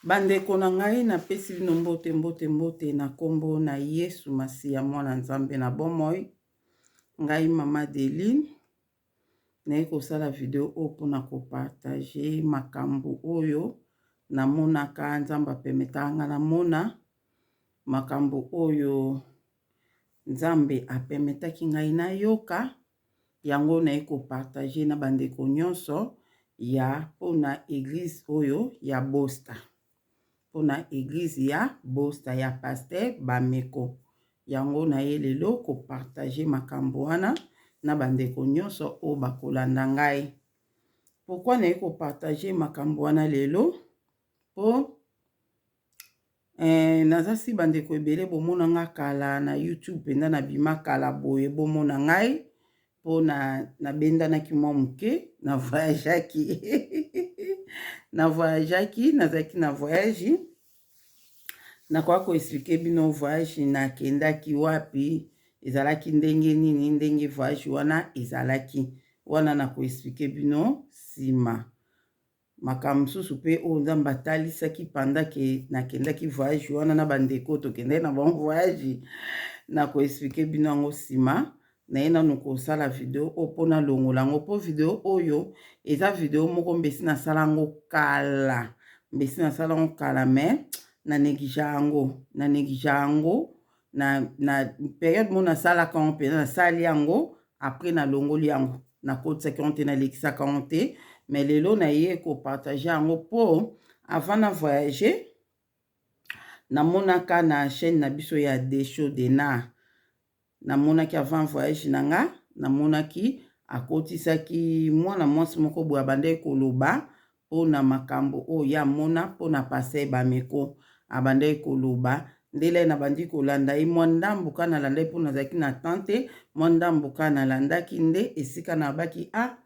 Bandeko na ngai, napesi bino mbote, mbote, mbote na nkombo na Yesu Masiya, mwana Nzambe na bomoi. Ngai Mama Deline, naye kosala video oyo mpona kopartage makambo oyo namonaka Nzambe apemetaka nga namona, makambo oyo Nzambe apemetaki ngai nayoka. Yango naye ko partager na ba ndeko nyonso ya pona eglise oyo ya Bosta, pona eglise ya Bosta ya pasteur Bameko. Yango naye lelo ko partager makambo wana na ba ndeko nyonso oyo bakolanda ngai. Pourquoi naye ko partager makambo wana lelo? Po naza si bandeko ebele bomona nga kala na YouTube mpenza, nabima kala boye bomona ngai mpo nabendanaki mwa moke, na voyageaki na voyageaki, nazalaki na voyage. Nakoka koexplike bino voyage nakendaki wapi, ezalaki ndenge nini, ndenge voyage wana ezalaki wana, nakoexplike bino nsima. Makambo mosusu mpe oyo Nzambe atalisaki pendant ke nakendaki voyage wana na bandeko tokendaki na bango voyage, nakoexplike bino yango nsima. Naye nanu kosala video oyo mpo nalongola yango, mpo video oyo eza video moko mbesi nasala yango kala, mbesi nasala yango kala, mais na neglige yango, na neglige yango na periode moko nasalaka yango mpenza, nasali yango après nalongoli yango, nakotisaki yango te, nalekisaka yango te. Mais lelo naye kopartage yango mpo avant na voyager, namonaka na chaîne na biso ya Desho Dena, namonaki avant voyage na nga, namonaki akotisaki mwana mwasi moko boye abandaki koloba mpona makambo oyo ye amona mpona pasteur Bameko. Abandaki koloba ndele nabandi kolanda ye mwa ndambu kaka, nalanda ye mpo nazalaki na temps te. Mwa ndambu kaka nalandaki nde esika nabaki a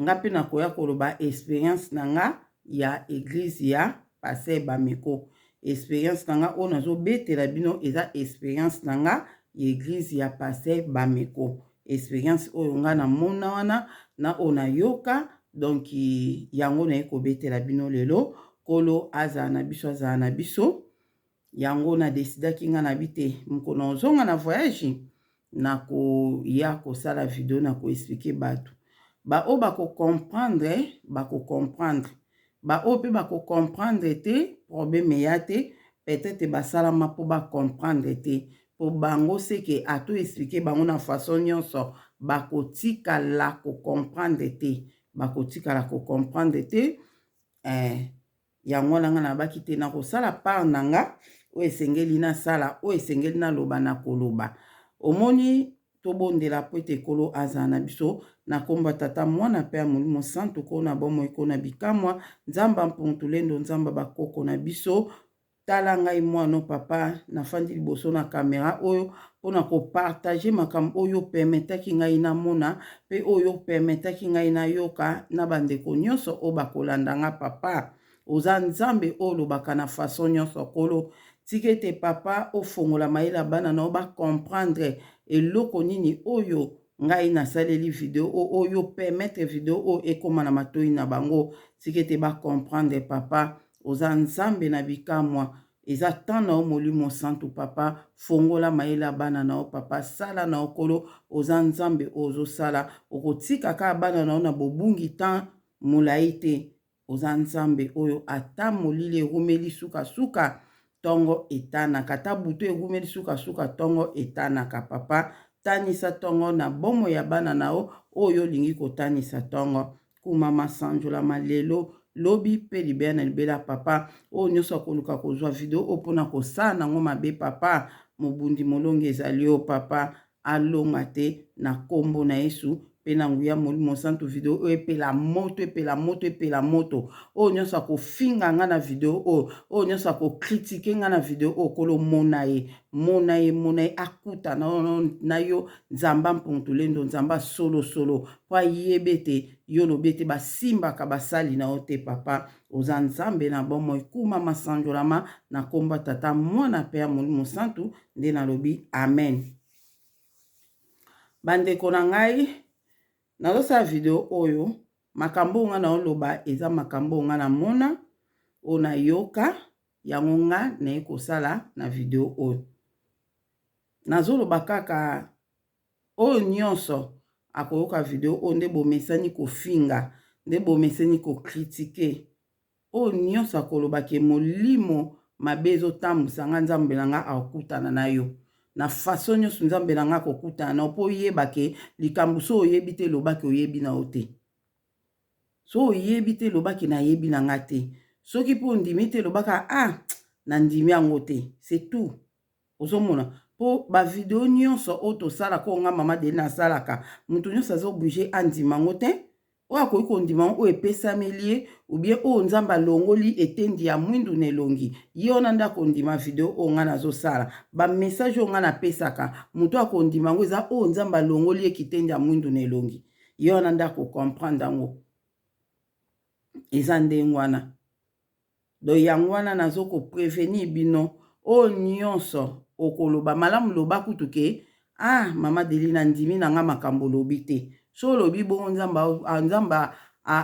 nga mpe nakoya koloba experience na nga ya eglise ya pasteur Bameko. Experience na nga oyo nazobetela bino eza experience na nga ya eglise ya pasteur Bameko, experience oyo nga namona wana na oyo nayoka. Donc yango naye kobetela bino lelo. Nkolo azala na biso, azala na biso. Yango na desidaki nga na bi te, mokolo ozonga na voyage, nakoya kosala video na koexplike bato. Baoyo bakocomprendre, bakocomprendre, baoyo mpe bakocomprendre te, problème eya te. Peut-être basalama mpo bacomprendre te, mpo bango seke ato explike bango na façon nyonso, bakotikala kocomprendre te, bakotikala kocomprendre te. Yango wana nga nabaki te, nakosala part na nga oyo esengeli nasala, oyo esengeli naloba, na koloba. Omoni, tobondela po ete Nkolo azala na biso. Na nkombo ya Tata, Mwana mpe ya Molimo Santu, Nkolo na bomoi, Nkolo na bikamwa, Nzambe ya mpuntulendo, Nzambe ya bakoko na biso, tala ngai mwana papa, nafandi liboso na kamera oyo mpona kopartage makambo oyo permetaki ngai namona mpe oyo permetaki ngai nayoka na bandeko nyonso oyo bakolanda nga. Papa, oza Nzambe oyo olobaka na façon nyonso. Nkolo, tika ete papa ofongola mayele ya bana na yo, bacomprendre eloko nini oyo ngai nasaleli video oyo, permettre video oyo ekóma na matoi na bango. Tika ete bacomprendre. Papa, oza Nzambe na bikamwa, eza temps na yo. Molimo Santu, papa, fongola mayele ya bana na yo. Papa, sala na yo. Nkolo, oza Nzambe oyo ozosala, okotika kaka bana na yo na bobungi temps molai te. Oza Nzambe oyo ata molili erumeli, sukasuka ntongo etanaka, ata butu erumeli, sukasuka ntongo etanaka. Papa, tanisa ntongo na bomoi ya bana na yo oyo olingi kotanisa ntongo. Kumama, sanjolama lelo, lobi mpe libela na libela. Papa, oyo nyonso akoluka kozwa video oyo mpona kosala nango mabe, papa, mobundi molongi ezali yo. Papa, alonga te na nkombo na Yesu mpe na nguya Molimo Santu. Video oyo epela moto, epela moto, epela moto. Oyo nyonso akofinga nga na video oyo, oyo nyonso akokritike nga na video oyo, Nkolo, mona ye, mona ye, mona ye, akuta na yo, Nzambe mpuntulendo, Nzambe solosolo, mpo ayeba ete yo olobi ete basimbaka basali na yo te. Papa, oza Nzambe na bomoi, kumama, sanjolama na nkombo ya Tata, Mwana mpe ya Molimo Santu nde nalobi amen. Bandeko na ngai, nazosala video oyo. Makambo oyo nga naoloba eza makambo oyo nga namona, oyo nayoka, yango nga naye kosala na video oyo. Nazoloba kaka oyo nyonso akoyoka video oyo nde bomesani kofinga, nde bomesani kocritiquer. Oyo nyonso akoloba ke molimo mabe ezotambwisa nga, Nzambe na nga akokutana na yo. Na façon nyonso Nzambe na nga akokutana na yo, mpo oyeba ke likambo so oyebi te, lobaki oyebi na yo te. So oyebi te, lobaki nayebi na nga te. Soki mpo ondimi te, lobaka ah, nandimi yango te, c'est tout. Ozomona mpo bavideo nyonso oyo tosalaka, oyo nga mama Deli nasalaka, moto nyonso aza obligé andima yango te. Oyo akoki kondima yango, oyo epesameli ye, ou bien oyo Nzambe alongoli etendi ya mwindu na elongi, ye wana nde akondima video oyo ngai nazosala. Bamessage oyo ngai napesaka, moto akondima yango eza oyo Nzambe alongoli ye kitendi ya mwindu na elongi, ye wana nde akocomprendre yango. Eza ndenge wana. Donc yango wana nazo koprévenir bino, oyo nyonso okoloba malamu, loba kutu ke ah, mama Deli, nandimi na nga makambo olobi te. So olobi bongo, Nzambe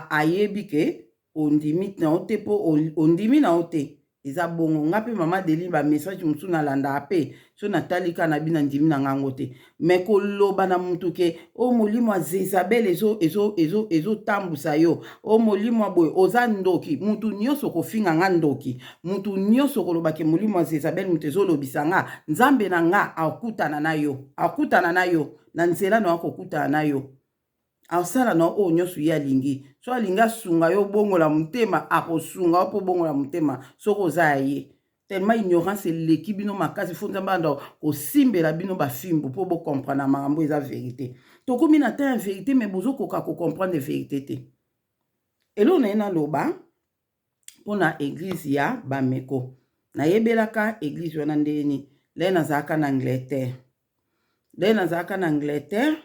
ayebi ke ondimi na yo te, mpo ondimi na yo te. Eza bongo. Nga mpe mama Deli, bamessage mosusu nalandaka mpe so natali kaka na bino, ndimi na ngango te. Mais koloba na mutu ke o molimo ya Zezabel ezotambusa yo, o molimo ya boye, oza ndoki, mutu nyonso kofinga nga ndoki, mutu nyonso koloba ke molimo ya Zezabel mutu ezolobisa nga, Nzambe na nga akutana na yo, akutana na yo na nzela na yo, akokutana na yo, asala na oyo nyonso ye alingi. So alingi asunga yo bongola motema, akosunga yo mpo bongola motema soki oza ya ye. Tellement ignorance eleki bino makasi, faut Nzambe anda kosimbela bino bafimbu mpo bocomprendre makambo. Eza vérité, tokomi na temps ya vérité, mais bozokoka kocomprendre vérité te. Eloko na ye naloba mpona église ya Bameko, nayebelaka église wana ndenge nini? Leye nazalaka na Angleterre, leye nazalaka na Angleterre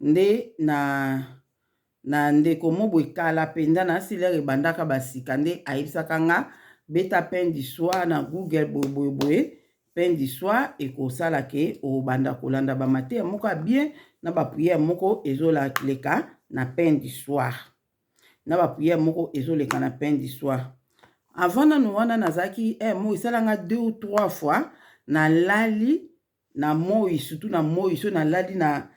nde na ndeko mo boye kala mpenza na asilere ebandaka basika, nde ayebisaka nga: beta Pain du Soir na Google, boye boye boye, Pain du Soir ekosala ke obanda kolanda bamateya moko ya bien na baprière moko ezoleka na Pain du Soir, na baprière moko ezoleka na Pain du Soir. Avant nanu wana nazalaki mo esalanga deux ou trois fois nalali na moi, surtout na moi. So nalali na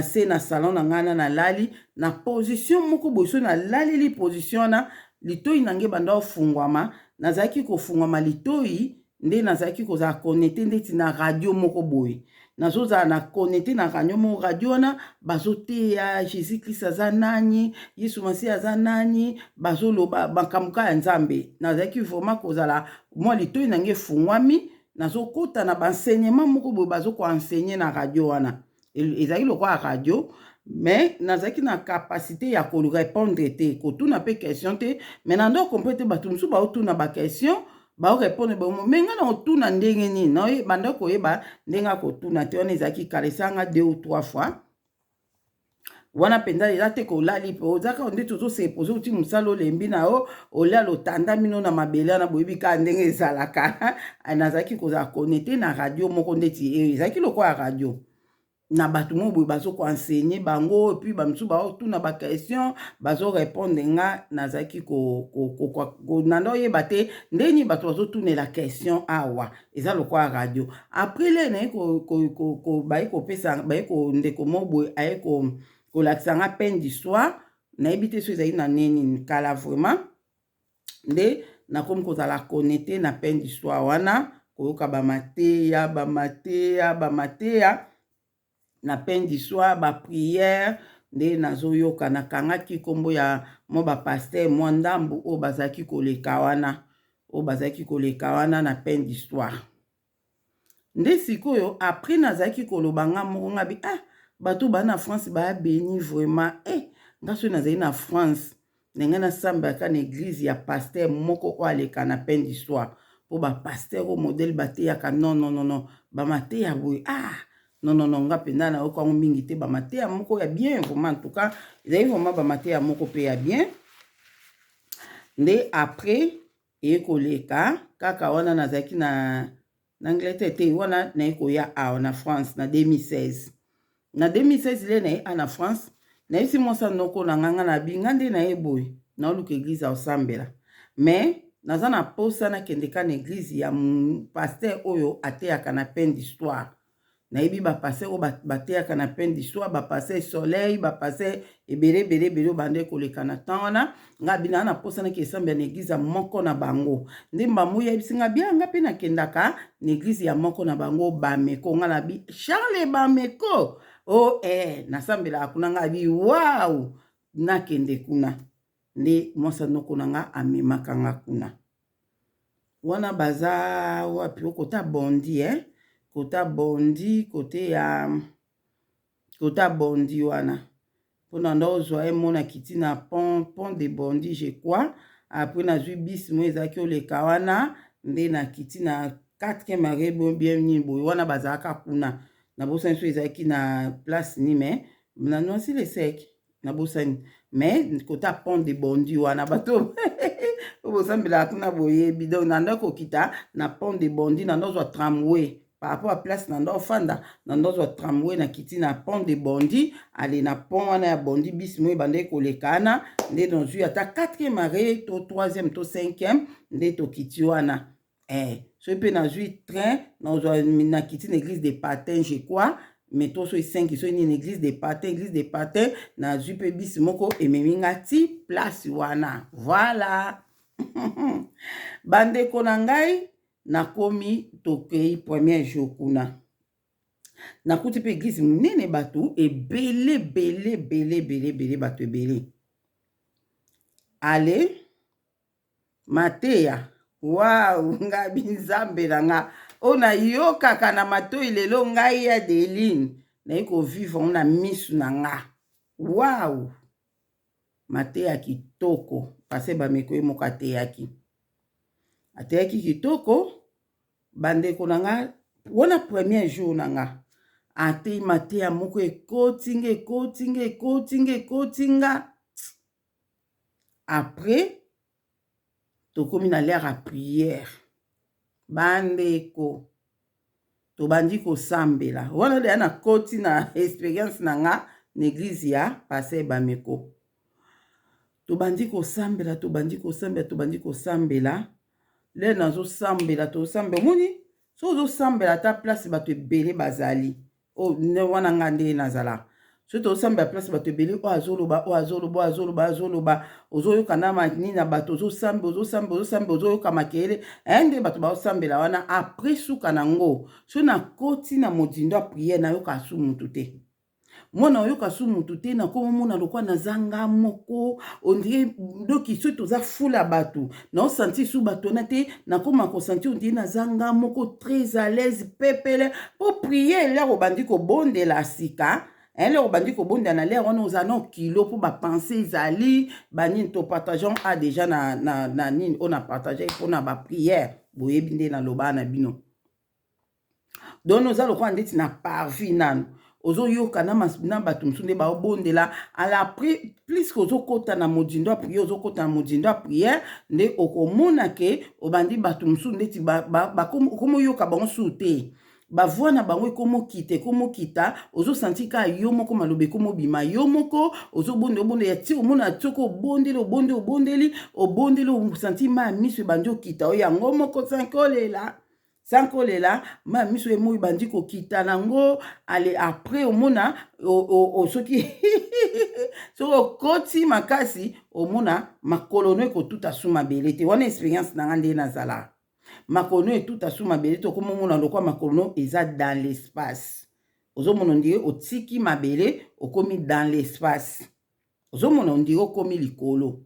se na salon na ngai na nalali na position moko boye. So nalaleli position wana, litoi na ngai ebanda ofungwama. Nazalaki kofungwama litoi nde nazalaki kozala connecté ndeti na radio moko boye. Nazozala na connecté na radio moko, radio wana bazoteya Jésus Christ aza nani, Yesu Masiya aza nani, bazoloba makambo kaka ya Nzambe. Nazalaki vraiment kozala mwa litoi na ngai efungwami, nazokota na baenseignement moko boye bazokoenseigner na radio wana. Ezalaki lokola radio, mais nazalaki na capacité ya korépondre te, kotuna mpe question te. Mais na ndo comprendre te, bato mosusu baotuna baquestion, baorépondre bango, mais ngai na otuna ndenge nini? Banda koyeba ndenge akotuna te. Wana ezalaki kala, esanga deux ou trois fois. Wana mpenza eza te kolali mpe oza kaka ndeti ozosepose, oti mosala, olembi na yo, olia lotanda mino na mabele wana, boyebi kaka ndenge ezalaka. Nazalaki kozala connecté na radio moko ndeti ezalaki lokola radio na bato moko boye bazokoenseigner bango, et puis bamisusu baotuna baquestion, bazorépondre. Nga nazalaki nanda oyeba te ndeni bato bazotunela question awa, eza lokola radio. Après le naye baye kopesa, baye ndeko moko boye aye kolakisa nga Pain du Soir. Nayebi te so ezali na nini, kala vraiment. Nde nakomi kozala connecté na Pain du Soir wana, koyoka bamateya, bamateya, bamateya na Pain du Soir, baprière nde nazoyoka. Nakangaki nkombo ya mwa bapasteur mwa ndambu oyo bazalaki koleka wana, oyo bazalaki koleka wana na Pain du Soir. Nde sikoyo après nazalaki koloba nga moko, nga bi ah, bato baa na France baya béni vraiment. Eh, nga soki nazali na France, ndenge nasambelaka na église ya pasteur moko oyo aleka na Pain du Soir, mpo bapasteur oyo modèle bateyaka, non, non, non, non, bamateya boye, ah non, non, non, nga mpenza nayoka yango mingi te. Bamateya moko ya bien vraiment, en tout cas ezali vraiment bamateya moko mpe ya bien. Nde après eye koleka kaka wana, nazalaki na Angleterre te wana, naye koya awa na France na 2016. Na 2016 le naye a na France. Nayebisi mwasi ya noko na nga, nga na bi nga nde naye boye naoluka eglise ya kosambela, mais naza na posa nakende ka na eglise ya pasteur oyo ateyaka na pain d'histoire. Nayebi ba pasteur oyo bateyaka na pain d'histoire, ba pasteur Soleil, ba pasteur ebele ebele ebele oyo bande koleka na temps wana. Nga bi naa na posa nake esambela na eglise ya moko na bango. Nde mbamu yebisi nga bia nga mpe nakendaka na eglise ya moko na bango Bameko. Nga na bi Charles Bameko o oh, eh, nasambelaka kuna. Nga bi wow, nakende kuna. Nde mwasi noko na nga amemaka nga kuna. Wana baza wapi? Okota Bondi, eh? Kota Bondi, kote ya kota Bondi wana mpona nda ozwa ye mona kiti na pont de Bondi, je crois. Après nazwi bus mo ezalaki oleka wana, nde nakiti na 4e arrêt bien nini boye wana bazalaka kuna. Nabosani so ezalaki na place nini, mais na Noisy le Sec, nabosani. Mais kota pont de Bondi wana, bato oyo bosambelaka kuna boyebi. Donc nanda kokita na pont de Bondi, nanda ozwa tramway par rapport à place nanda ofanda, nanda ozwa tramway, nakiti na pont de Bondi. Ale na pont wana ya Bondi, bus mo ebandaki koleka wana, nde nazwi ata 4e arrêt to 3e to 5e, nde tokiti wana. Soki mpe nazwi train, nazwa, nakiti na église de Patin, je crois, mais to soki 5, soki nini, église de Patin, église de Patin. Nazwi mpe bus moko ememi nga ti place wana. Voilà, bandeko na ngai, nakomi. Tokei premier jour kuna, nakuti mpe église monene, bato ebele ebele ebele ebele ebele, bato ebele. Ale mateya, wow, ngabi nzambe na nga oyo nayokaka na matoi, lelo ngai ya Adeline nayi kovivre ngo na misu na nga. Wow, mateya kitoko. Parce Bameko ye moko ateyaki, ateyaki kitoko, bandeko na nga. Wana premier jour na nga, atei mateya moko ekoti nga, ekoti nga, ekoti nga, ekoti nga. Après tokomi na l'heure ya prière, bandeko, tobandi kosambela. Wana deya nakoti na expérience na nga na église ya pasteur Bameko. Tobandi kosambela, tobandi kosambela, tobandi kosambela. Le nazosambela, tosambela. Omoni so ozosambela ata place bato ebele bazali wana, nga nde nazala, soki tozosambela place bato ebele, oyo azoloba, oyo azoloba, oyo azoloba, azoloba, ozoyoka na nini na bato. Ozosambela, ozosambela, ozosambela, ozoyoka makelele nde bato baosambela wana. Après suka nango, soki nakoti na modindo ya prière, nayoka asu mutu te. Mwana oyoka su mutu te, nakomomona lokwa naza nga moko, on dirait doki soki toza fula bato, naosentir su bato wana te. Nakoma kosentir on dirait naza nga moko, très à l'aise, pepele. Mpo prière, l'heure obandi kobondela sika, l'heure obandi kobondela, na l'heure wana oza na kilo mpo bapensées ezali banini. Topartage a déjà na nini oyo na partage mpona baprière, boyebi nde naloba na bino. Donc oza lokola ndeti na parvis, nano ozoyoka na bato mosusu nde baobondela. Ala plus ke ozokɔta na modindo ya prière, ozokɔta na modindo ya prière, nde okomona ke obandi bato mosusu ndeti okomoyoka bango susu te, bavoix na bango ekomokita, ekomokita. Ozosentir kaka yo moko, maloba ekomobima yo moko, ozobonde, obonde ya ti omona ti oko obondeli, obondeli, obondeli, obondeli, osentir mai ya miso ebandi okita oyo yango moko sans kolela, sans kolela. Mai ya miso emo ebandi kokita nango. Ale après omona soki okoti makasi, omona makolo no ekotuta su mabele te. Wana expérience na nga nde nazala, makolo no etuta su mabele te. Okomomona lokwa makolo no eza dans l'espace. Ozomona on dirait otiki mabele, okomi dans l'espace, ozomona on dirait okomi likolo.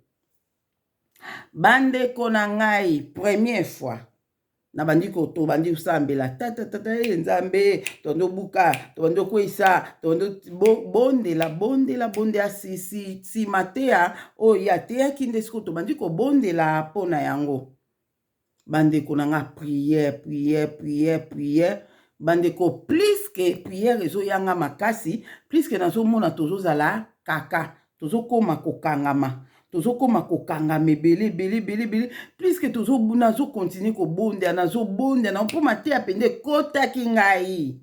Bandeko na ngai, première fois nabandi, tobandi kosambela, tata, tata e nzambe, tobandi obuka, tobandi okweyisa, tobandi bondela, bondela, bondela. Nsima teya oyo ye ateyaki, nde sikoyo tobandi kobondela mpo na yango. Bandeko na nga, prière, prière, prière, prière. Bandeko, plus que prière ezoyanga makasi, plus que nazomona tozozala kaka tozokóma kokangama, tozokóma kokangama ebele ebele ebele ebele. Plus que nazocontinuer kobondela, nazobondela mpo mateya mpenza ekotaki ngai,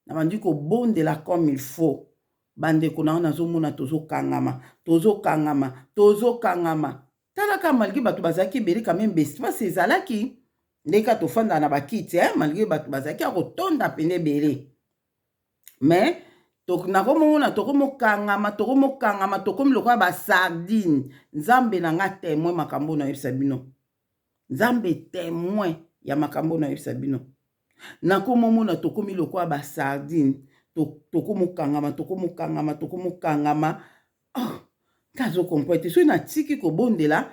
nabandi kobondela comme il faut. Bandeko na nga, nazomona tozokangama, tozokangama, tozokangama. Tala kaka, malgré bato bazalaki ebele, quand même baespace ezalaki ndenge kaka tofandaka na bakiti, eh? Malgré bato bazalaki ya kotonda pene ebele, mais nakomomona tokomokangama, tokomokangama, tokomi lokola basardine. Nzambe na nga témoin makambo nayebisa bino, Nzambe témoin ya makambo nayebisa bino. Nakomomona tokomi lokola basardine, tokomokangama, tokomokangama, tokomokangama. Oh, nga azocomprendre te. Soki natiki kobondela,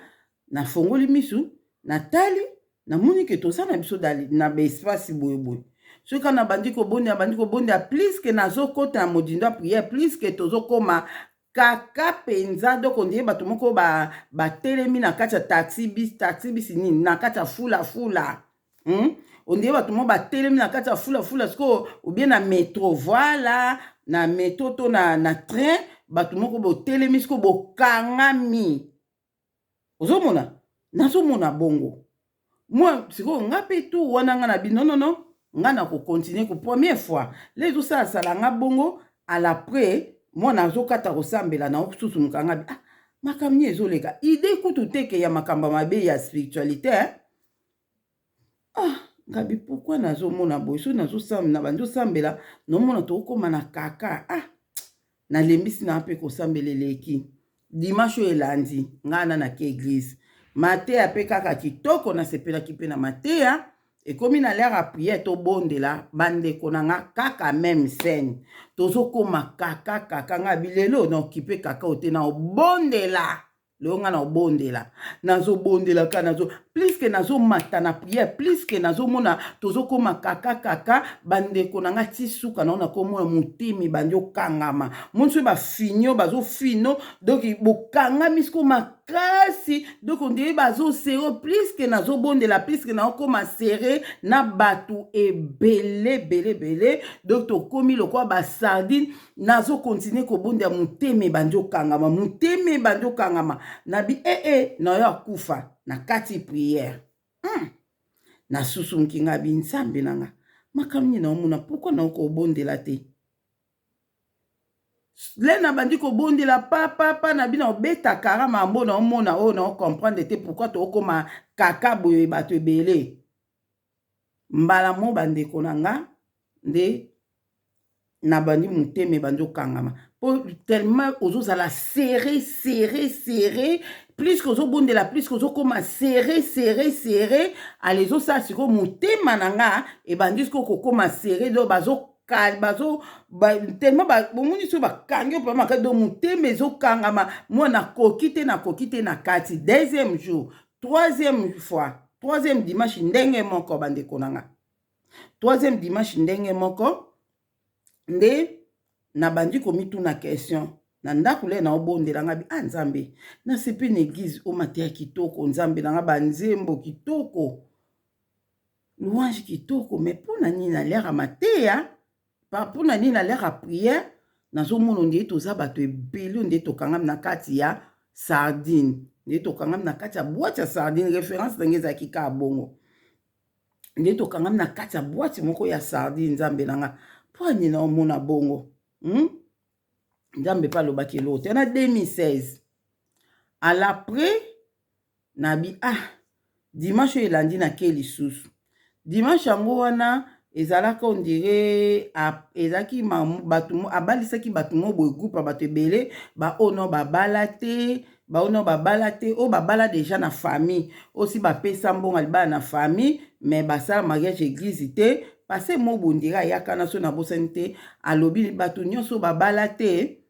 nafongoli misu, natali, namoni ke toza na biso na baespace boyeboye. Soki kaka nabandi kobondela, bandi kobondela, plus ke nazokota na modindo ya prière, plus ke tozokóma kaka mpenza. Donc on dirait bato moko batelemi na kati ya taxi bus, taxi bus nini, na kati ya fulafula, On dirait bato moko batelemi na kati ya fulafula sikoyo, ou bien na métro, voilà, na métro to na train, bato moko botelemi sikoyo, bokangami. Ozomona, nazomona bongo. Mwa sikoyo nga mpe tu wana, nga na bi nonono, nga na kocontinuer ko première fois le ezosalasala nga bongo. À l'après, mwana azokata kosambela na osusumuka, nga bi: "Ah, makambo nini ezoleka?" Idée kutu teke ya makambo mabe ya spiritualité, eh? Ah, ngabi: "Pourquoi nazomona boye?" Soki nazosambela, bandi osambela, nomona tokóma na kaka. Ah, nalembisi na mpe kosambela. Eleki dimanche oyo elandi, ngai na nake église, mateya mpe kaka kitoko, nasepelaki mpe na mateya. Ekomi na l'heure ya prière, tobondela. Bandeko na nga, kaka même scène, tozokóma kaka kaka. Nga bilelo na okipe kaka ote na obondela. Lelo nga na obondela, nazobondela kaka, nazo plus ke nazomata na prière, plus ke nazomona tozokóma kaka kaka. Bandeko na nga, ti suka nao nakomona motema ebandi okangama. Moni soki bafinio bazofino, donc bokangami siko makasi. Donc on dirait bazoserrer. Plus ke nazobondela, plus ke naokóma serré na bato ebele ebele ebele. Donc tokómi lokola basardine. Nazocontinuer kobondela, motema ebandi okangama, motema ebandi okangama. Nabi ee eh, eh, nayo akufa na kati prière. Nasusumuki, nga bi: "Nzambe na nga, makambo nini naomona? Pourquoi naokobondela te?" Le nabandi kobondela papapa na bino, obeta kara mambo naomona oyo, naocomprendre te pourquoi tookóma kaka boye, bato ebele. Mbala mo, bandeko na nga, nde nabandi motema ebandi okangama, mpo tellement ozozala serré, serré, serré. Plus ke ozobondela, plus ke ozokóma serré, serré, serré. Ale ezosala sikoyo motema na nga ebandi sikoyo kokóma serré. Donc bazo bazo tellement bomoni soki bakangi yo mpe makasi, donc motema ezokangama. Mwa nakoki te, nakoki te na kati. Deuxième jour, troisième fois, troisième dimanche ndenge moko. Bandeko na nga, troisième dimanche ndenge moko nde nabandi komituna question na ndako. Le naobondela, nga bi: "Ah, Nzambe, nasepe na église o mateya kitoko, Nzambe na nga, banzembo kitoko, louange kitoko, mais mpo na nini na l'heure ya mateya, mpo na nini na l'heure ya prière, nazomona nde toza bato ebele, nde tokangami na kati ya sardine, nde tokangami na kati ya boîte ya sardine?" Référence ndenge ezalaki kaka bongo, nde tokangami na kati ya boîte moko ya sardine. Nzambe na nga, mpo ani naomona bongo, Nzambe mpe alobaki eloko te na 2016. À l'après, nabi: "Ah." Dimanche oyo elandi, nake lisusu. Dimanche yango wana ezalaka, on dirait ezalaki bato abalisaki bato mo boye, groupe ya bato ebele, baoyo no babala te, baoyo no babala te, oyo babala déjà na famille, osi bapesa mbongo libala na famille, mais basala mariage église te. Parce mo bondira ayaka na so, nabosani te, alobi bato nyonso babala te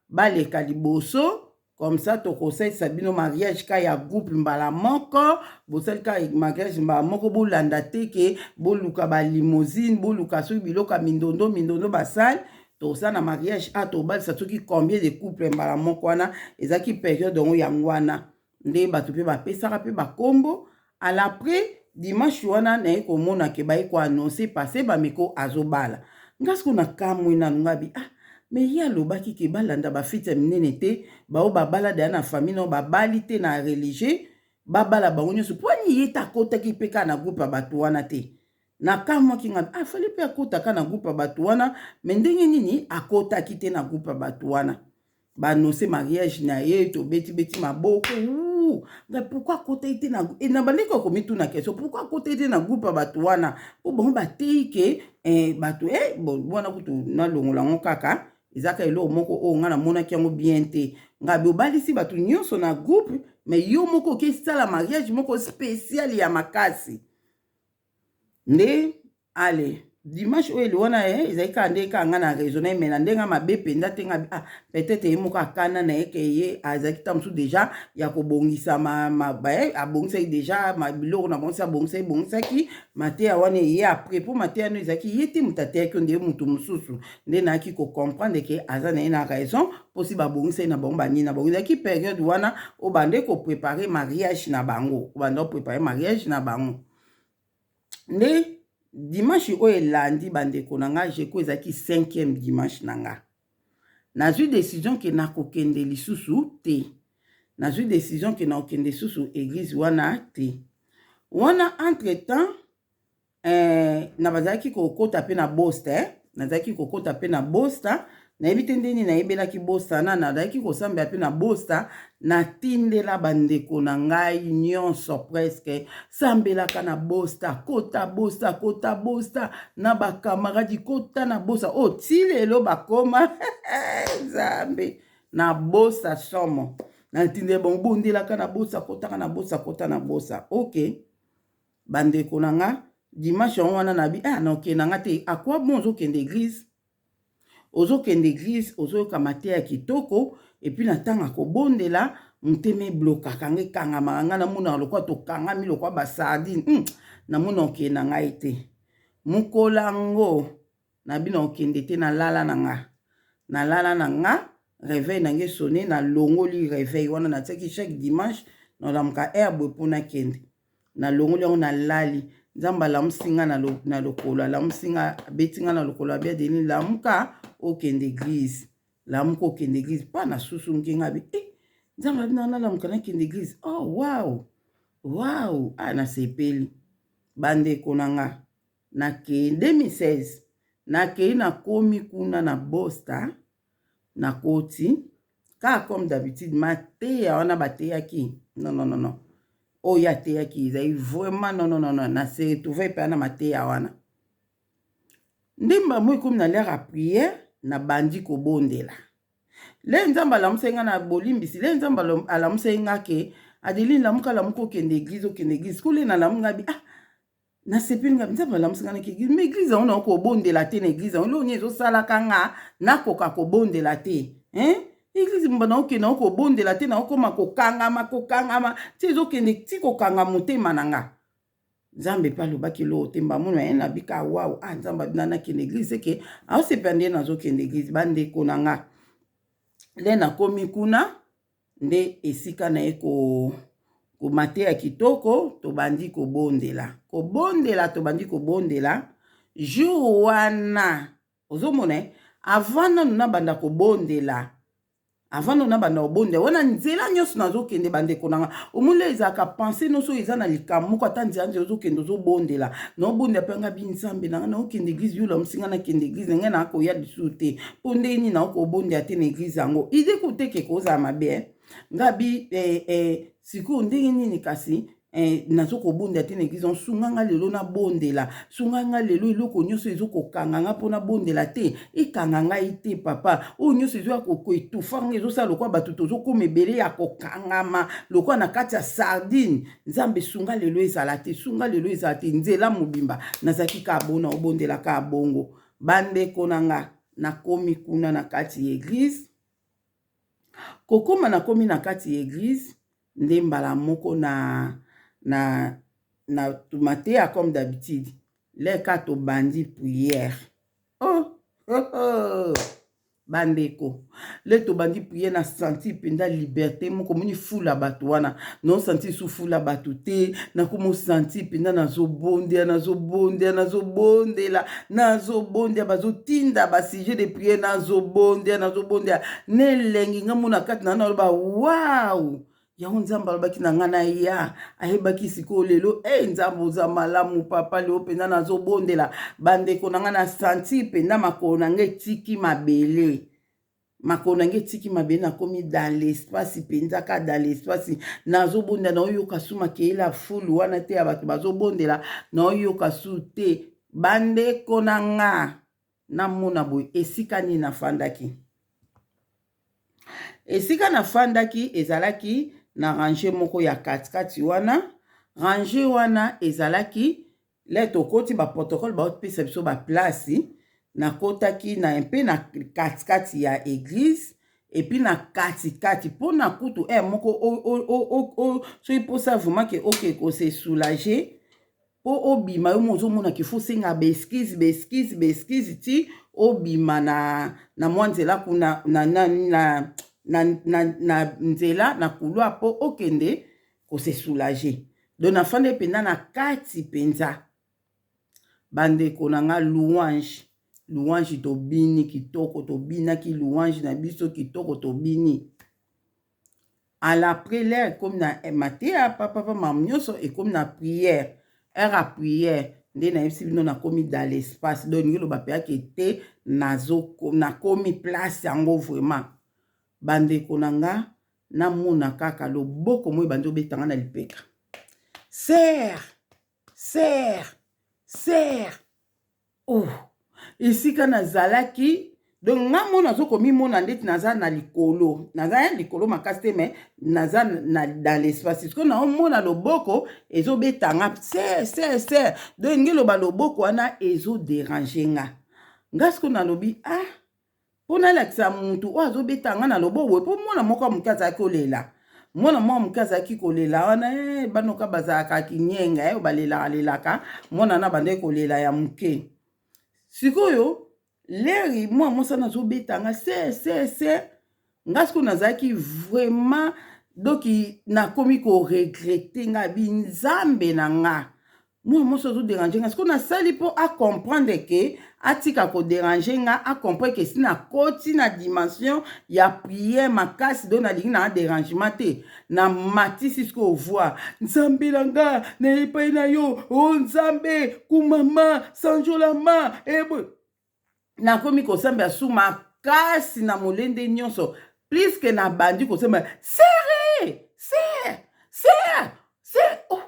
baleka liboso, comme ça tokosalisa bino mariage ka ya groupe mbala moko. Bosali ka mariage mbala moko, bolanda te ke boluka balimousine, boluka soki biloko ya mindondo mindondo basale. Tokosala na mariage a tobalisa soki combien de couple mbala moko. Wana ezalaki période yango. Yango wana nde bato mpe bapesaka mpe bakombo. À l'après dimanche wana, naye komona ke baye koannoncer pasteur Bameko azobala. Nga siko nakamwe nanu, nga bi: "Ah, mais ye alobaki ke balanda bafeti ya minene te, bao babala deya na famille nao babali te na religieux, babala bango nyonso. Mpo ani ye te akotaki mpe kaka na groupe ya bato wana te?" Nakamwaki nga, ah, Fally mpe akotaka na groupe ya bato wana, me ndenge nini akotaki te na groupe ya bato wana? Baannonce mariage na ye, tobetibeti maboko. Ngai, pourquoi akotaki te na e, na bandeko ya komituna question, pourquoi akotaki te na groupe ya bato wana? Mpo bango bateyi ke bato bon, wana kutu nalongola yango kaka, ezaka eloko moko oyo ngai namonaki yango bien te. Ngai bobalisi bato nyonso na groupe, mais yo moko okesala mariage moko spécial ya makasi. Nde ale dimanche oyo eli wana, ezalaki kaka nde kaka nga na raisonne, me na ndenge mabe mpenza te. Nga, ah, peut-être ye moko akana na ye ke ye azalaki ta mosusu déjà ya kobongisa, abongisaki déjà biloko na bango, si abongisaki, bongisaki mateya wana ye après, mpo mateya no ezalaki ye te moto ateyaki, nde moto mosusu. Nde nayaki kocomprendre ke aza na ye na raison, mposi babongisaki na bango banini na bango. Ezalaki période wana oyo bande kopréparer mariage na bango, banda kopréparer mariage na bango. Nde dimanche oyo elandi, bandeko na nga, jeko ezalaki cinquième dimanche na nga, nazwi décision ke nakokende lisusu te. Nazwi décision ke nakokende lisusu église wana te. Wana entre temps na bazalaki kokota mpe na Bosta, nazalaki kokota mpe na Bosta. Nayebi te ndeni nayebelaki Bosta na nazalaki kosambela mpe na Bosta. Natindela bandeko na ngai nyonso presque: sambelaka na Bosta, kota Bosta, kota Bosta na bakamaradi, kota na Bosta. Oyo ti lelo bakoma Nzambe na Bosta somo. Natindela bango: bondelaka na Bosta, kotaka na Bosta, kota na Bosta. Ok, bandeko na nga, dimanche yango wana nabi, ah, nakokende na nga te. Akwa bon, ozokende église, ozokende église, ozoyoka mateya kitoko, et puis na ntango akobondela, motema eblokaka nga, ekangamaka nga, namonaka lokola tokangami lokola basardine. Namona okende na ngai te. Mokolo yango nabi na okende te. Nalala na nga, nalala na nga, réveil na ngai esonne, nalongoli réveil wana natiaki chaque dimanche nalamuka heure boye mpo nakende. Nalongoli yango, nalali. Nzambe alamusi nga na lokolo, alamusi nga, abeti nga na lokolo, abi: "Adeline, lamuka okende église, lamuka okende église." Mpa nasusu ngenga, abi eh, Nzambe abi na nalamuka nakende église. Oh wow, wow, ah, nasepeli. Bandeko na nga, nakei 2016, nakei, nakomi kuna na Bosta, nakoti kaka comme d'habitude. Mateya wana bateyaki, non, non, non, non, oyo ateyaki ezali vraiment non, non, non, non. Nase retrouve mpe na mateya wana. Ndimba mo ekomi na l'heure ya prière, nabandi kobondela. Le Nzambe alamusaki nga na bolimbisi, le Nzambe alamusaki nga ke: "Adeline, lamuka, lamuka, okende église, okende église." Kole nalamu nga bi, ah, nasepeli nga, Nzambe alamusi nga naki église. Mais église yango nakoka kobondela te. Na église yango, eloko nini ezosalaka nga nakoka kobondela te, hein? Église mba naokende, naokobondela te, naokóma kokangama, kokangama ti ezokende ti kokanga motema na nga. Nzambe mpe alobaki eloko te. Mbamona ye nabika waw, ah, Nzambe abina nakende église, eke aosepela nde nazokende église. Bandeko na nga, nde nakomi kuna, nde esika na ye komateya kitoko, tobandi kobondela, kobondela, tobandi kobondela. Jour wana ozomona, avant nanu nabanda kobondela, avant nanu nabanda kobondela wana, nzela nyonso nazokende, bandeko na nga, omoni ezalaka pensée nyonso oyo eza na likambo moko, ata nzela nzela ozokende, ozobondela, naobondela mpe nga bi: "Nzambe na nga, naokende église, yo olamusi nga nakende église na ngai, nakoya lisusu te, mpo ndenge nini naokobondela te na église yango?" Ide koteke kozala mabe nga bi sikoyo ndenge nini kasi nazokobondela te na église yango? Sunga nga lelo nabondela, sunga nga lelo. Eloko nyonso ezokokanga nga mpo nabondela te, ekanga ngai te, papa. Oyo nyonso ezoya koetufa nga, ezosala lokola bato tozokoma ebele ya kokangama lokola na kati ya sardine. Nzambe, sunga lelo ezala te, sunga lelo ezala te. Nzela mobimba nazalaki kaka bona obondela kaka bongo. Bandeko na nga, nakomi kuna na kati ya église. Kokóma, nakomi na kati ya église, nde mbala moko na mateya comme d'habitude, leka tobandi prière. Oh. Bandeko, le tobandi prière, na senti mpenza liberté moko. Omoni fula bato wana, naosanti su fula bato te. Nakomosanti mpenza nazobondela, nazobondela, nazobondela, nazobondela. Bazotinda basujet de prière, nazobondela, nazobondela na elengi. Nga mona kati na naloba: "Wow!" Yango Nzambe alobaki na ngai naya, ayebaki sikoyo lelo. E Nzambe, oza malamu papa. Lelo mpenza nazobondela, bandeko na ngai, na sentir mpenza makolo na ngai etiki mabele, makolo na ngai etiki mabele. Nakomi dans l'espace mpenza, ka dans l'espace nazobondela, naoyoka su makeyela fulu wana te ya bato bazobondela, naoyoka su te. Bandeko na nga, namona boye esika nini nafandaki. Esika nafandaki ezalaki na rangée moko ya katikati wana. Rangée wana ezalaki le tokoti, baprotocole baopesa biso baplace. Nakotaki na mpe na katikati ya église, et puis na katikati mpona kutu heure moko soki mposa vraiment ke oke kose soulager mpo obima, yo mo ozomona ke faut osenga baexcuse, baexcuse, baexcuse ti obima na mwa nzela kuna na nzela na couloir mpo okende kose soulager. Donc nafandi mpenza na kati mpenza. Bandeko na nga, louange, louange, tobini kitoko, tobinaki louange na biso kitoko, tobini. À l'après, l'heure ekomi na mateya, papapa, makambo nyonso ekomi na prière, heure ya prière nde nayebisi bino nakomi dans l'espace. Donc ningi loba mpe te, nakomi place yango vraiment. Bandeko na nga, namona kaka loboko moi ebandi obetanga na lipeka: "Sœur, sœur, sœur." Oh, esika nazalaki, donc nga mo nazokomimona ndeti naza na likolo, naza ya likolo makasi te, mais naza dans l'espace. Sikoyo naomona loboko ezobetanga: "Sœur, sœur, sœur." Donc nge loba loboko wana ezodéranger nga. Nga sikoyo nalobi: "Ah, mpo nalakisa mutu oyo azobeta nga na loboko boye." Mpo mwana moko ya moke azalaki kolela, mwana moko moke azalaki kolela wana. Banoka bazalaka kinyenga, balelaka lelaka. Mwana na bandaki kolela ya moke. Sikoyo leri mwana mwasi wana azobeta nga: "Sœur, sœur, sœur." Nga sikoyo nazalaki vraiment, donc nakomi koregretter. Nga bi: "Nzambe na nga, mwana mwasi azodéranger nga." Sikoyo nasali mpo acomprendre ke atika kodéranger nga, acomprendre ke si nakoti na dimension ya prière makasi, donc nalingi na dérangement te. Namatisi sikoyo voix: "Nzambe na nga, na epai na yo, o Nzambe, kumama, sanjolama eboye." Nakomi kosambela su makasi na molende nyonso, puisque nabandi kosambela: "Sœur, sœur, sœur, sœur." Oh,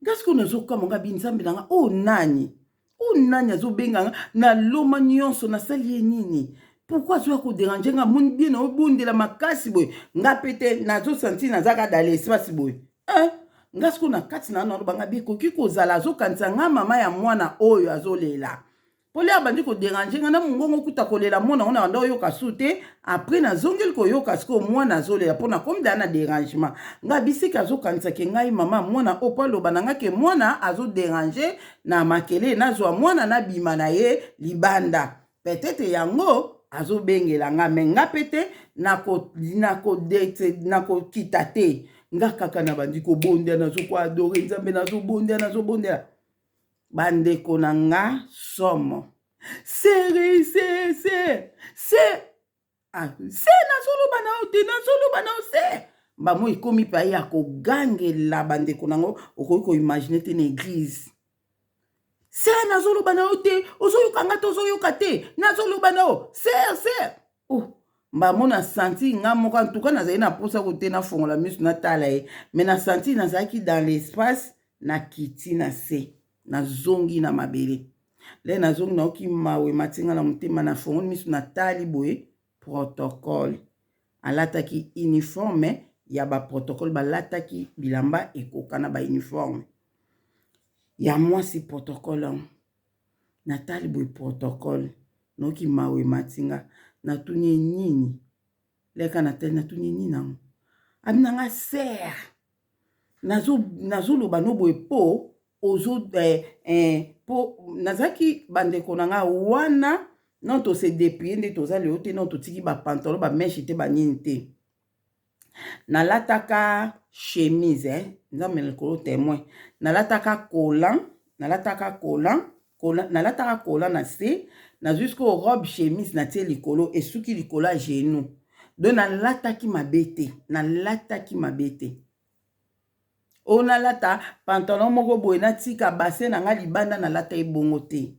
nga sikoyo nazokama. Nga bi: "Nzambe na nga, oyo nani? Oyo nani azobenga nga na loma nyonso? Nasali ye nini? Pourquoi azoya kodéranger nga? Moni bien naobondela makasi boye, nga mpe te nazosentir nazaka dans l'espace boye." Nga sikoyo na kati na naloba, nga bi: "Ekoki kozala azokanisa nga mama ya mwana oyo azolela." Pole abandi kodéranger nga na mongongo, kuta kolela mwana ngo na banda oyoka su te. Après nazongeli koyoka sikoyo mwana azolela, mpo nakomi daa na dérangement. Nga bisika azokanisaki ngai mama mwana oyo, mpo aloba na nga ke mwana azodéranger na makele, nazwa mwana nabima na ye libanda. Peut-être yango azobengela nga. Me nga mpe te nakokita te. Nga kaka na bandi kobondela, nazokoadorer Nzambe, nazobondela, nazobondela. Bandeko na nga, somo: "Sœur, sœur, sœur, sœur." Ah, sœur, nazoloba na yo te, nazoloba na yo, sœur. Bamo ekomi mpe ya kogangela. Bandeko nango, okoki koimaginer te na église: "Sœur, nazoloba na yo te, ozoyoka nga te, ozoyoka te, nazoloba na yo, sœur, sœur." Oh, mbamo na sentir nga moko, en tout cas nazali na mposa kote nafongola miso natala ye, mais na sentir nazalaki dans l'espace. Nakiti na se, nazongi na mabele. Le nazongi, nayoki mawe matinga na motema. Nafongoli miso, natali boye, protocole alataki uniforme ya baprotocole, balataki bilamba ekoka na bauniforme ya mwasi protocole yango. Natali boye protocole, nayoki mawe matinga. Natuni ye nini. Leka natali, natuni ye nini yango. Abi nanga: "Sœur, nazoloba no boye mpo ozo mpo nazalaki." Bandeko na nga, wana non, tose dépouiller nde toza lelo te. Non, totiki bapantalon bamèches te, banini te. Nalataka chemise, eh? Nzambe likolo témoin. Nalataka collant, nalataka collant, nalataka collant na se. Nazwi sikoyo robe chemise, natie likolo, esuki likolo ya genou. Donc nalataki mabe te, nalataki mabe te. Oyo nalata pantalon moko boye, natika bassin na nga libanda, nalata ebongo te.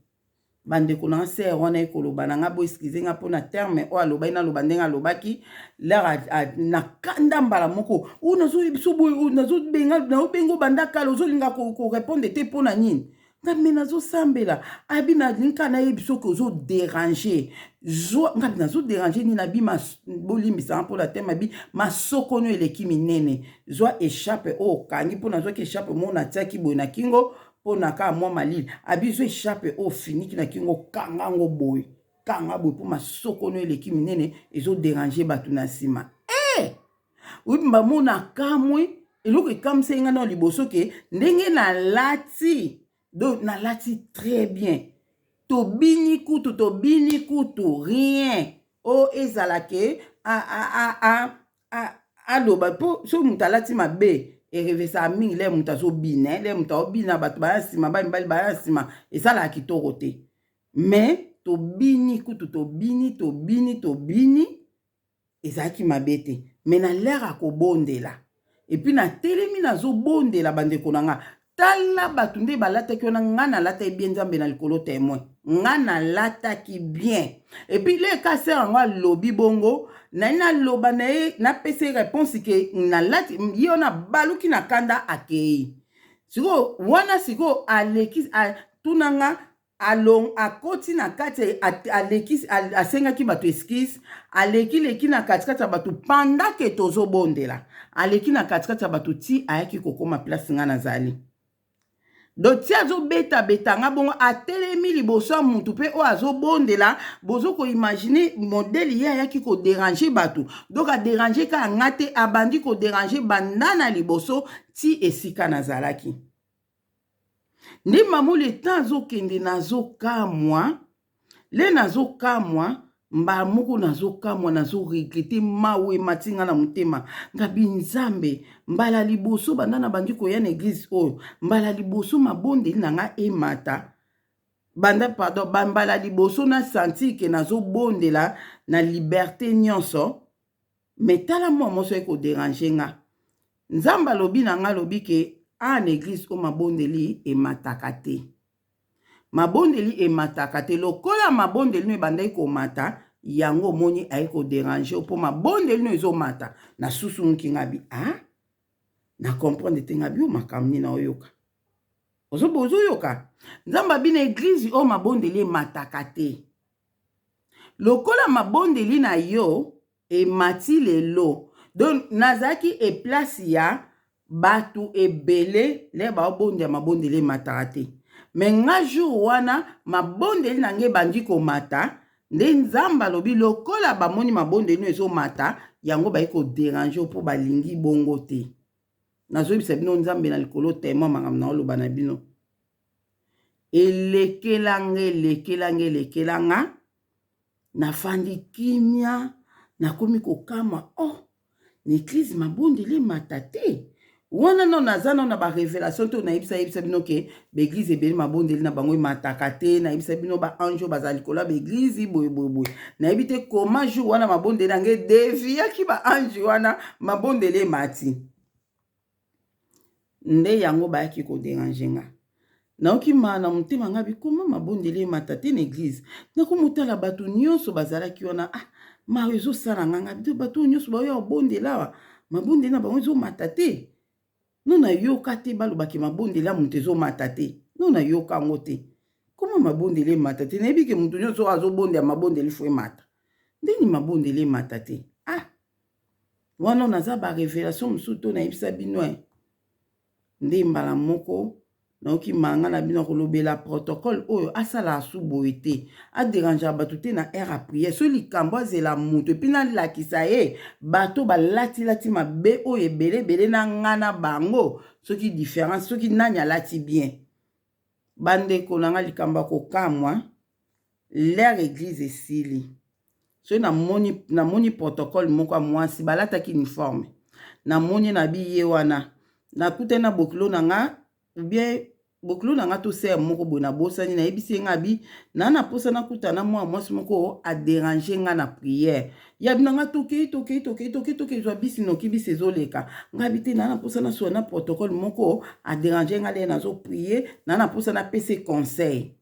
Bandeko na nga, sœur wana ekoloba na nga, bo excuse nga mpona terme oyo alobaki, naloba ndenge alobaki lere na kanda mbala moko. Oyo nazoyebisa boye, oyo nazobenga, naobenga banda kala, ozolinga korépondre te mpo na nini? Nga me nazosambela. Abi nalingi kaka nayebi soki ozoderange. Zwa nga nazoderange nini? Abi bolimbisanga mpona teme, abi masokono eleki minene, zwa écharpe oyo okangi, mpo nazwaki écharpe moko natiaki boye na kingo mpo na kaka mwa malili. Abi zwa écharpe oyo ofiniki na kingo, kanga yango boye, kanga boye, mpo masokono eleki minene, ezoderange bato na nsima. E oyebi bamona kamwe eloko ekamwisaki nga na liboso ke ndenge nalati. Donc nalati très bien, tobini kutu, tobini kutu rien oyo ezala ke aloba, mpo soki moto alati mabe erevesaka mingi. Le moto azobina, le moto aobina, bato baya nsima, bamibali baya nsima, esalaka kitoko te. Mais tobini kutu, tobini, tobini, tobini, ezalaki mabe te. Mais na l'heure akobondela, et puis natelemi nazobondela, bandeko na nga, tala bato nde balataki wana. Nga nalataki bien, Nzambe na likolo témoin, nga nalataki bien. Et puis leka sœur yango alobi bongo, naye naloba na ye, napesa ye réponse ke nalati ye wana, baluki na kanda, akei. Sikoyo wana, sikoyo aleki tuna nga along, akoti na kati, aleki, asengaki bato excuse, alekileki na katikati ya bato pendant ke tozobondela, aleki na katikati ya bato ti ayaki kokóma place nga nazali. Donc ti azobetabeta nga bongo, atelemi liboso ya mutu mpe oyo azobondela. Bozo koimagine modèle ye ayaki koderange bato. Donc aderange kaka nga te, abandi koderange banda na liboso ti esika nazalaki. Nde mamoli etan azokende, nazokamwa le, nazokamwa mbala moko, nazokamwa, nazoregretter, mawa emati nga na motema. Ngabi Nzambe, mbala liboso banda na bandi koya na église oyo, mbala liboso mabondeli na nga emata banda, pardon, bambala liboso nasentir ke nazobondela na liberté nyonso. Mais tala mwa moso ekoderange nga. Nzambe alobi na nga, alobi ke a na église oyo mabondeli emataka te, mabondeli emataka te. Lokola mabondeli no ebandaki komata, yango omoni aye koderange, mpo mabondeli no ezomata. Nasusumuki nga bi a na comprendre te. Nga bi o makambo nini naoyoka? Ozoyoka Nzambe abi na église oyo mabondeli emataka te. Lokola mabondeli na yo emati lelo, donc nazalaki eplace ya bato ebele le baobondela, mabondeli emataka te. Mais nga jour wana mabondeli na ngai ebandi komata. Nde Nzambe alobi lokola bamoni mabondeli no ezomata, yango bayi koderange, mpo balingi bongo te. Nazoyebisa bino, Nzambe na likolo témoin, makambo na oloba na bino elekelanga, elekelanga, elekelanga. Nafandi kimia, nakomi kokamwa. Oh, na église mabondeli emata te wana no naza nano na barévélation to nayebisa yebisa bino ke baéglise ebele mabondeli na bango emataka te. Nayebisa bino baange oyo bazala likolo ya baéglise boye boye boye. Nayebi te koma jour wana mabondeli yango edeviaki baange wana, mabondeli emati. Nde yango bayaki koderange nga. Nayoki maa na motema. Nga bikoma mabondeli emata te na église. Nakomotala bato nyonso bazalaki wana. Ah, mawa ezosala nga. Nga bato oyo nyonso baoya kobondela awa, mabondeli na bango ezomata te. No nayoka te balobaki mabondeli ya moto ezomata te. No nayoka yango te. Koma mabondeli emata te? Nayebi ke moto nyonso oyo azobondela, mabondeli fo emata. Ndeni mabondeli emata te? Ah, wana naza barévélation mosusu to nayebisa bino. E nde mbala moko nayoki manga na bino kolobela protocole oyo asala asu boye te, aderangeaka bato te na heure ya prière. So likambo azela moto, et puis nalakisa ye bato balatilati mabe oyo ebele ebele na nga na bango, soki différence, soki nani alati bien. Bandeko na nga, likambo ya kokamwa, l'heure église esili, soki namoni, namoni protocole moko ya mwasi balataki uniforme, namoni na bi ye wana, nakutani na bokilo na nga ou bien. Bokilo na nga to sœur moko boye, nabosani, nayebisi ye nga bi naa na mposa nakuta na mwana mwasi moko adéranger nga na prière. Yabi na nga tokei, tokei, tokei, tokei, tokei, zwa bisi noki, bisi ezoleka. Nga bi te, naa na mposa naswa na protocole moko adéranger nga le nazoprier, naa na mposa napesa conseil.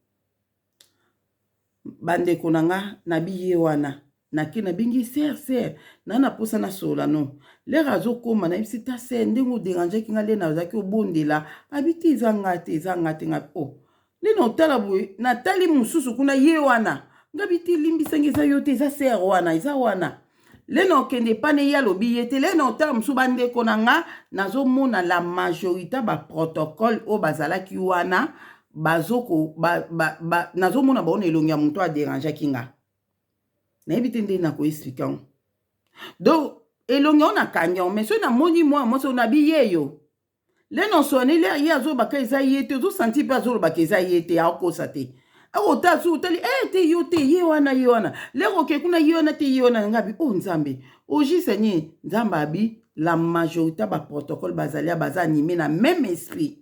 Bandeko na nga, nabi ye wana nake, nabengi sœur: "Sœur, naa na mposa nasola no." L'heure azokóma, nayebisi ta sœur ndenge odérangeaki nga le nazalaki obondela. Abi te, eza nga te, eza nga te. Nga o oh. Nde na otala boye, natali mosusu kuna, ye wana. Ngabi te, limbisangi, eza yo te, eza sœur wana, eza wana. Le na okende epane, ye alobi ye te. Le na otala mosusu, bandeko na nga, nazomona la majorité baprotocole oyo bazalaki wana bazoko ba, ba, ba, nazomona bango na elongi ya moto adérangeaki nga. Nayebi te nde nakoexpliquer yango. Donc elongi yango nakangi yango, mais soki namoni mwana mwasi oyo, nabi ye yo le noswani le, ye azolobaka eza ye te, ozosentir mpe azolobaka eza ye te, akokosa te. Akotala so otali e te, yo te, ye wana, ye wana. Lero oke kuna, ye wana te, ye wana. Nga bi o oh, Nzambe ojise nini? Nzambe abi la majorité baprotocole bazali, baza animé na même esprit,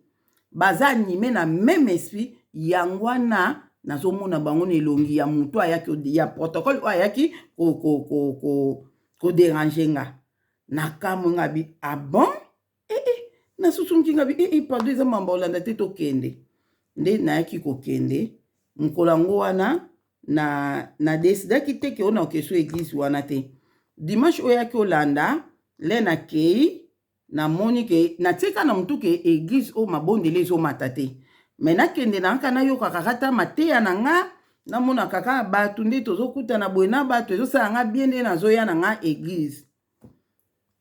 baza animé na même esprit. Yango wana nazomona bango na elongi ya motu ayaki, ya protocole oyo ayaki kodéranger nga. Nakamwe, nga bi ah bon, eh, eh, nasusunki. Nga bi eh, eh, pardon, eza mamba olanda te, tokende. Nde nayaki kokende mokolo yango wana, na nadécidaki te ke oyo naokeso église wana te. Dimanche oyo ayaki olanda, le nakei, namoni ke natika na motu ke église oyo mabondeli ezomata te, me nakende na kaka nayokaka kata mateya na nga, namona kaka bato nde tozokutana boye na bato, ezosala nga bien. Nde nazoya na nga église,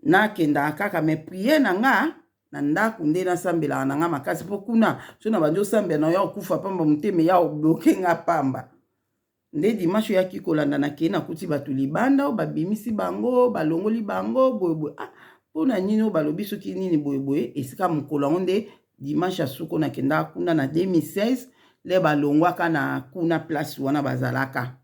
nakendaka kaka, mais prière na nga na ndako nde nasambelaka na nga makasi, mpo kuna so na bandi osambela na oya kokufa pamba, motema ya obloquer nga pamba. Nde dimanche oyaki kolanda, nakei, nakuti bato libanda oyo babimisi bango, balongoli bango boyeboye. Ah, mpona nini? Oyo balobi soki nini boyeboye esika. Mokolo yango nde dimanche ya suko nakendaka kuna na 2016, le balongwaka na kuna place wana bazalaka.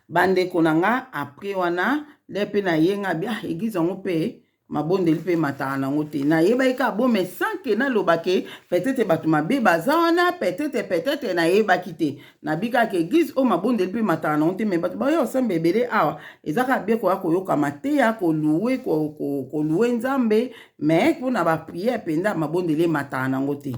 Bandeko na nga, après wana le mpe nayenga bi ah, église yango mpe mabondeli mpe emataka nango te. Nayebaki kaka bo, mais sans ke naloba ke peut-être bato mabe baza wana, peut-être nayebaki te. Nabi kaka église oyo mabondeli mpe emataka nango te, mais bato baya kosamba ebele awa, eza kaka bien koya koyoka mateya, kolouer, kolouer Nzambe, mais mpona baprière mpenza mabondeli emataka nango te.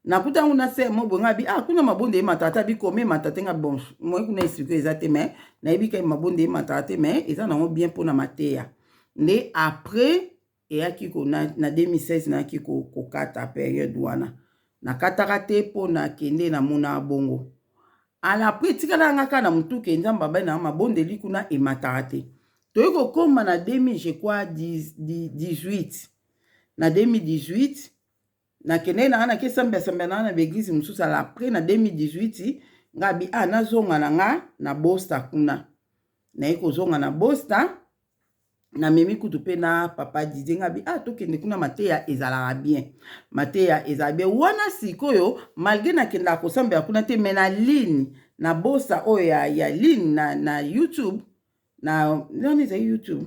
Nakuta yango na sœur mo boye, nga bi ah, kuna mabondeli emataka te. Abi kome emata te. Nga bon, moi kuna esiko eza te, mais nayebi kai mabondeli emataka te, mais eza nango bien mpona mateya. Nde après eyaki ko na 2016 nayaki kokata période wana, nakataka te mpo nakende namona bongo. Ala après etikala nga kaka na motu ke Nzambe abai na mabondeli kuna emataka te. Toyei kokóma na 2000, je crois 18, na 2018 nakende na nga, nakesambela-sambela na nga na baéglise mosusu. Ala après na 2018 nga bi ah, nazonga na nga na Bosta kuna. Naye kozonga na Bosta, namemi kutu mpe na papa Didie. Nga bi ah, tokende kuna, mateya ezalaka bien, mateya ezalaka bien wana. Sikoyo malgré nakendaka kosambela kuna te, mais na ligne na Bosta oyo ya ligne na YouTube, na wana ezali YouTube,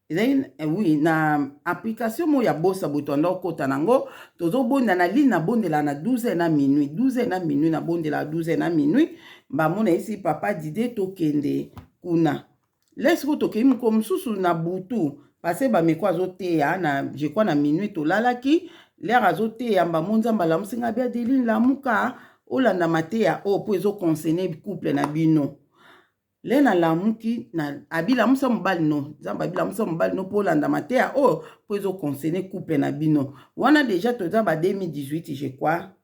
ezali oui, na application moko ya Bosa boye, toanda okota nango, tozobonda na ligne. Nabondela na 12 heures na minuit, 12 heures na minuit nabondela, 12 heures na minuit. Bamona esi papa Didie, tokende kuna. Le sikoyo tokei mokolo mosusu na butu, parce bameko azoteya na, je crois na minuit tolalaki, l'heure azoteya mbamo, Nzambe alamusi ngai bi: "Adeline, lamuka, olanda mateya oyo mpo ezoconcerner couple na bino." Le nalamuki na, abi lamusa mobali no, Nzambe abi lamusa mobali no mpo olanda mateya oyo mpo ezoconcerner couple na bino. Wana déjà toza ba 2018, je crois.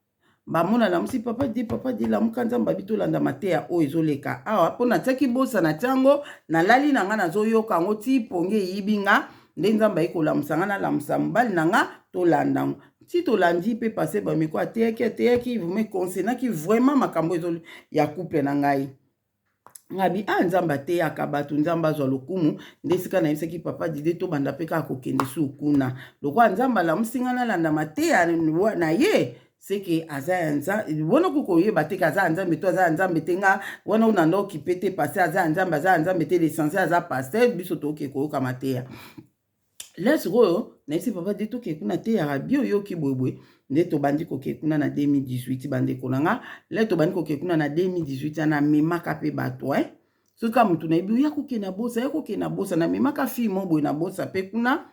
Bamona lamusi papa di, papa di, lamuka, Nzambe abi tolanda mateya oyo ezoleka awa. Mpo natiaki bosa na tiango, nalali na nga, nazoyoka yango ti pongi eyibi nga. Nde Nzambe ayi kolamusa nga, nalamusa mobali na nga, tolanda yango ti tolandi mpe. Parce bameko ateyaki, ateyaki vraiment, concernaki vraiment makambo ezo ya couple na ngai. Ngabi ah, Nzambe ateyaka bato, Nzambe azwa lokumu. Nde esika nayebisaki papa Dide tobanda mpe kaka kokende su kuna. Lokola Nzambe alamusi nga nalanda mateya na ye, seke aza ya Nzambe wana. Okoki koyeba te ke aza ya Nzambe to aza ya Nzambe te. Nga wana oyo nanda okipe te, parce aza ya Nzambe, aza ya Nzambe te, l'essentiel aza pasteur, biso tokoke koyoka mateya. La sikoyo nayebisi papa de toke kuna te yaka bi oyoki boyeboye nde tobandi koke kuna na 2018. Bandeko na nga, le tobandi koke kuna na 2018 wana, amemaka mpe bato, eh? Soki kaka motu nayebi oya kokende na bosa, ya kokende na bosa, namemaka fille mo boye na bosa mpe kuna.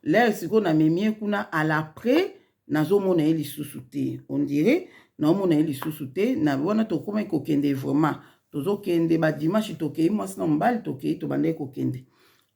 Le sikoyo namemi ye kuna, à l'après nazomona ye lisusu te, on dirait naomona ye lisusu te. Na wana tokomaki kokende vraiment, tozokende badimanche, tokei mwasi na mobali, tokei, tobandaki kokende.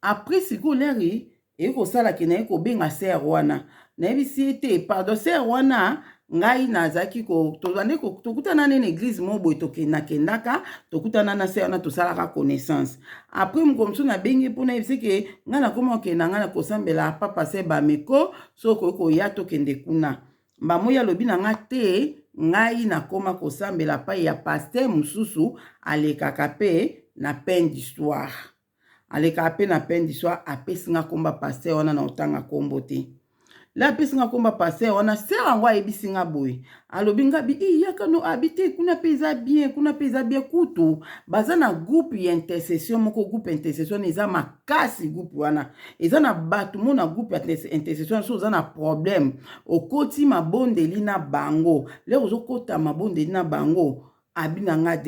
Après sikoyo l'heure eye kosalaki, naye kobenga sœur wana, nayebisi ye te: "Pardon, sœur wana, ngai nazalaki, tokutana nene église mo boye, nakendaka, tokutana na sœur wana, tosalaka connaissance." Après mokolo mosusu nabengi mpo nayebisi ke ngai nakoma kokenda, ngai na kosambela papa se bameko, so okoki koya tokende kuna. Mbamoyi alobi na nga te, ngai nakoma kosambela pai ya pasteur mosusu, alekaka mpe na Pain du Soir, alekaka mpe na Pain du Soir. Apesi nga komba pasteur wana, na otanga kombo te. Le apesi nga komba pasteur wana, sœur yango ayebisi nga boye, alobi nga bi yaka no abi te, kuna mpe eza bien, kuna mpe eza bien. Kutu baza na groupe ya intercession moko, groupe intercession eza makasi. Groupe wana eza na bato mo na groupe ya intercession, so oza na problème, okoti mabondeli na bango. Lere ozokota mabondeli na bango, abi na nga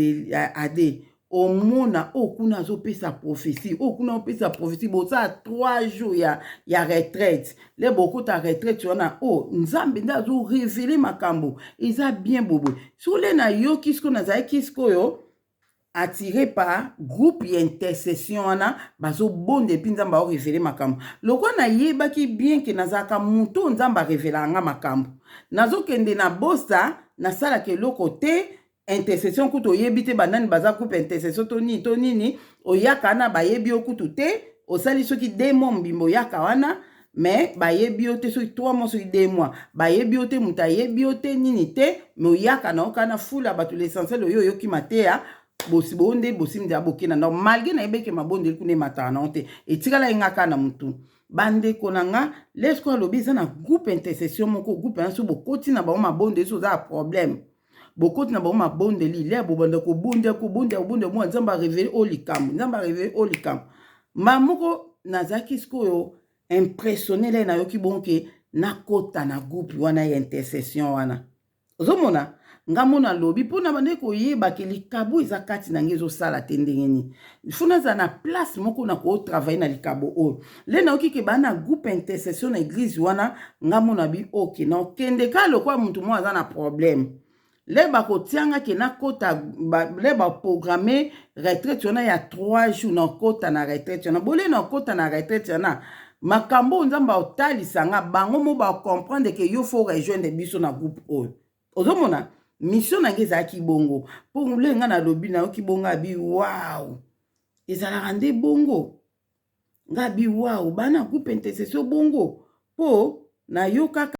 ade omona oyo kuna azopesa prophétie, oyo kuna opesa prophétie. Bosala 3 jours ya retraite, le bokota retraite wana, oyo Nzambe nde azorévéler makambo, eza bien boboye. So le nayoki sikoyo, nazalaki sikoyo attiré par groupe ya intercession wana, bazobonda et puis Nzambe aorévéler makambo. Lokola nayebaki bien ke nazalaka motu oyo Nzambe arévélaka nga makambo, nazokende na bosa, nasalaka eloko te. Intercession kutu oyebi te banani baza groupe intercession to nini to nini. Oyaka wana, bayebi yo kutu te. Osali soki 2 mois mobimba oyaka wana, mais bayebi yo te. Soki 3 mois, soki 2 mois, bayebi yo te, moto ayebi yo te, nini te, mais oyaka na oka na fula bato. L'essentiel oyo oyoki mateya, bosi bo nde bosimdi ya bokenda ndako, malgré nayebeke mabondeli kuna emataka nango te, etikala ye nga kaka na motu. Bandeko na nga, lesko alobi eza na groupe intercession moko, groupe wana so bokoti na bango mabondeli, so oza ya problème, bokoti na bango mabondeli, le bobanda kobondela, kobondela, kobondela, mwa Nzambe arévéler oyo likambo, Nzambe arévéler oyo likambo. Ma moko nazalaki sikoyo impressionné le nayoki bongo ke nakota na groupe wana ya intercession wana. Ozomona nga mona alobi mpona bande koyeba ke likabo eza kati na ngai ezosala te ndenge nini, fo nazala na place moko na kotravailler na likabo oyo. Le nayoki ke baa na groupe intercession na église wana, nga mona bi oke na okende kaka lokola motu moko aza na problème. Le bakotianga ke nakota, le baprogramme retraite wana ya 3 jours, nakota na retraite wana. Bole nakota na retraite wana, makambo oyo Nzambe aotalisa nga, bango mo bacomprendre ke yo faut rejoindre biso na groupe oyo. Ozomona mission na ngai ezalaki bongo, mpo le nga nalobi, nayoki bongo, abi wow, ezalaka nde bongo. Nga abi wow, bana groupe intercession bongo, mpo nayokaka.